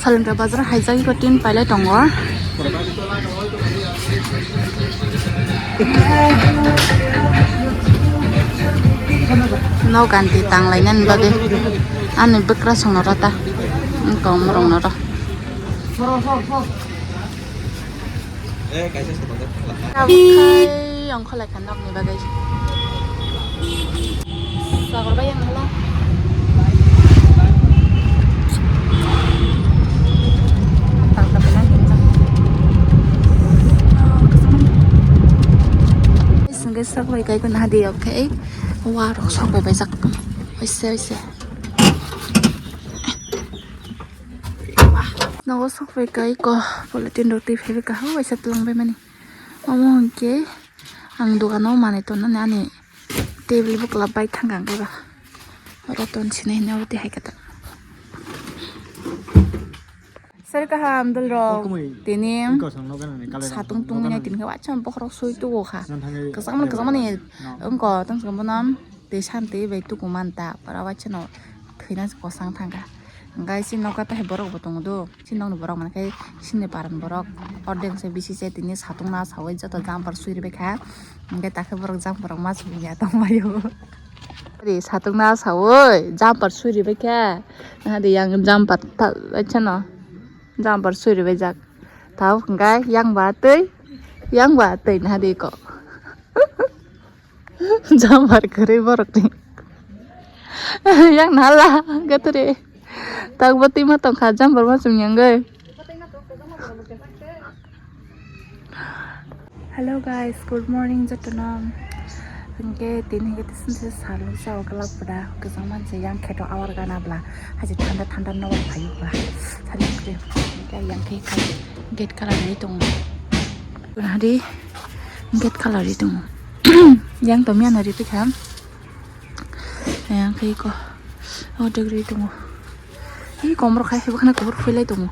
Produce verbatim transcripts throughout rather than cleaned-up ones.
Salingka bazar haijak iko tin pailai tongo. No ganti tanglainani bagwi ani bwkrasongno rw ta, wngkha omorokno rw. Tabuk khai ongkholai kha nokni bagwi. Sagor bai yang hala. Sengke sak bai kai ko nahadi, okay. Wa rok sok bai bai jak. Oise, oise. Nogo sok bai kai ko polythene rok twi phai bai ka ha waisa twlang bai mani. Omo hwnkhe ang dogano manwi tonnani ani table bwkla bai thangkha hwnkhe ba. Oro ton sinai hwnwi abo twi hai khe ta. Sari kaham dul rok. Tini satung tungwi nai tini khe waisa bokhorok sui tugo kha. Kwchangmani kwchangmani wngko tong bono twi san twi bai tuku man ta oro waisa no thwina kwchang thangkha. Hwnkhe chini nogo tei borok bo tongo do. Chini nokni borok mankhe chini paran borok ordek se bisi se tini satung na sawi joto jumper suri bai kha. Hwnkhe takhe borok jumper rok ma suri ya tong bai o. Ri satung na sawi jumper suri bai kha. Hadi yang jumper ta chano jumper suri bai jak. Tao hwnkhe yang ba twi yang ba twi na hadi ko. Jambar kwrwi borokni. Yang nala gathre. Takbo twi ma tongkha jambar ma chumyangwi. Hello guys, good morning jotono. Hwnkhe tini hwnkhe tisnse salung sao glak pura kwchang manse yang kheto awar gana bla. Haji thanda thanda nobar phayu ba. Thani kre. Yang khe khai gate kalar ni tongo. Hadi. Gate kalar ri tongo. Yang to miya na ri pikha. Yang kai ko. O degri tongo. Hi komro khai hai bukhana kubur phuilai tongo.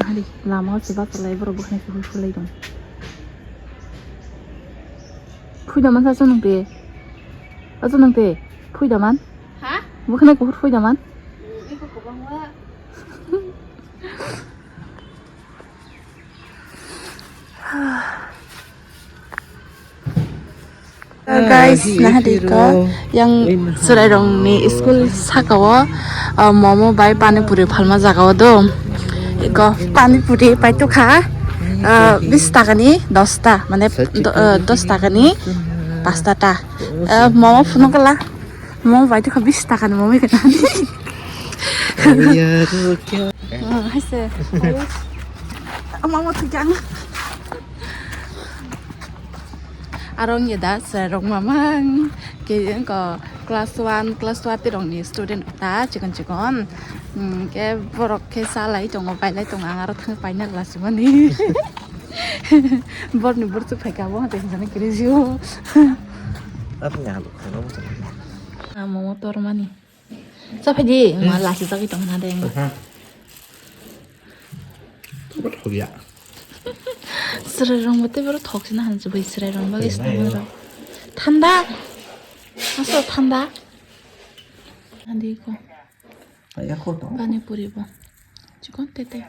Hari lama o se bachwlai borok bukhana kubur phuilai tongo. Phuida man sa nang te. Asa nang te. Phuida man. Ha? Bukhana kubur phuida man. Iko kubur wa. Guys, nahadi ko yang chwrairokni school sakao, ah, momo bai pani puri phalma jagao do. Iko pani puri paitokha, ah, bis takani dosta, mane do-, ah, dos takani pasta ta. Ah, momo phunukla. Mo bai to bis taka ni mo mi kana. Hai se. Ama mo tu jang. Arong ye da se rong mamang. Ke ko class one, class two ati rong ni student ta chikon chikon. Hmm, ke borok ke salai tongo, bailai tongo, ang aro thang paina glass mani. Borni borchuk phaika bo hate jana kiri jio. Apa yang aku kalau macam Ah, momo tormani. Sa phaidi, ma lasi jagwi tongna de. Aha. Thok ya. Srai rong bote boro thok sina han chubai srai rong ba is na. Thanda. Aso thanda. Andi ko. Pani puri bo. Chikon tete.